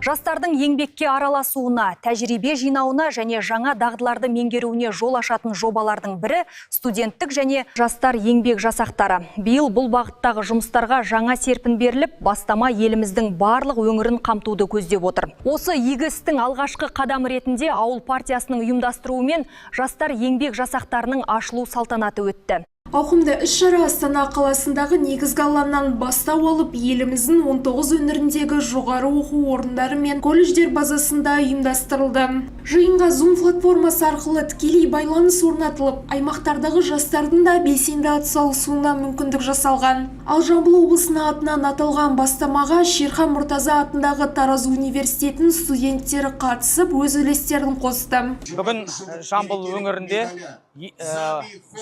Жастардың еңбекке араласуына, тәжірибе жинауына және жаңа дағдыларды меңгеруіне жол ашатын жобалардың бірі – студенттік және жастар еңбек жасақтары. Биыл бұл бағыттағы жұмыстарға жаңа серпін беріліп, бастама еліміздің барлық өңірін қамтуды көздеп отыр. Осы игі істің алғашқы қадамы ретінде Ауыл партиясының ұйымдастыруымен жастар еңбек жасақтарының ашылу салтанаты өтті. Ауқымды іс-шара Астана қаласындағы негізгі алаңнан бастау алып, еліміздің 19 өңіріндегі жоғары оқу орындары мен колледждер базасында ұйымдастырылды. Жиынға Zoom платформасы арқылы тікелей байланыс орнатылып, аймақтардағы жастардың да белсенді атсалысуына мүмкіндік жасалған. Ал Жамбыл облысының атынан аталған бастамаға Шерхан Мұртаза атындағы Тараз университетінің студенттері қатысып, өз үлестерін қосты. Бүгін Жамбыл өңірінде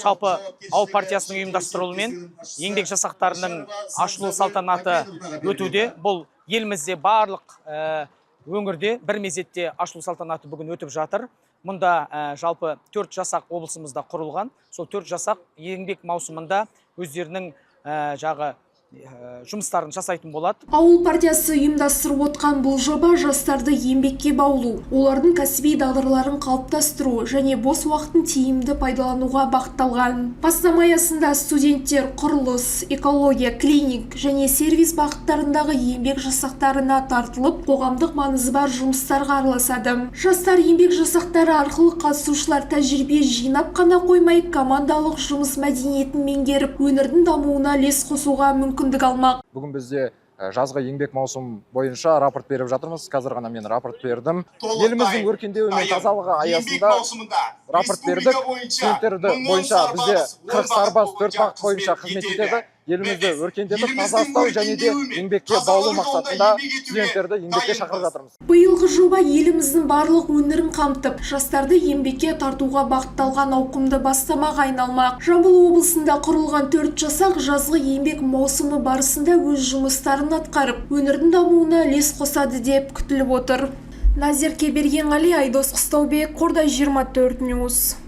жалпы Ауыл партиясының ұйымдастыруымен еңбек жасақтарының ашылу салтанаты өтуде. Бұл елімізде барлық өңірде бір мезетте ашылу салтанаты бүгін өтіп жатыр. Мұнда жалпы төрт жасақ облысымызда құрылған. Сол төрт жасақ еңбек маусымында өздерінің жағы жұмыстарын жасайтын болады. Ауыл партиясы ұйымдастырып отқан бұл жоба жастарды еңбекке баулу, олардың кәсіби дағдыларын қалыптастыру және бос уақытын тиімді пайдалануға бағытталған. Бастама аясында студенттер құрылыс, экология, клининг және сервис бағыттарындағы еңбек жасақтарына тартылып, қоғамдық маңызы бар жұмыстарға араласады. Жастар еңбек жасақтары арқылы қатысушылар тәжірибе жинап қана қоймай, командалық жұмыс мәдениетін меңгеріп, өңірдің дамуына үлес қосуға мүмкіндік алмақ. Бүгін бізде жазғы еңбек маусым бойынша рапорт беріп жатырмыз. Қазір ғана мен рапорт бердім. Еліміздің өркендеуі мен тазалығы аясында рапорт бердік. Студенттерді бойынша бізде 40 сарбаз төрт бағыт бойынша қызмет етеді. Елімізді өркендетіп, таза ұстау және де еңбекке баулу мақсатында студенттерді еңбекке шақырып жатырмыз. Биылғы жоба еліміздің барлық өңірін қамтып, жастарды еңбекке тартуға бағытталған ауқымды бастамаға айналмақ. Жамбыл облысында құрылған төрт жасақ жазғы еңбек маусымы барысында өз жұмыстарын атқарып, өңірдің дамуына үлес қосады деп күтіліп отыр. Назерке Бергенғали, Айдос Қыстаубек, Қордай 24 News.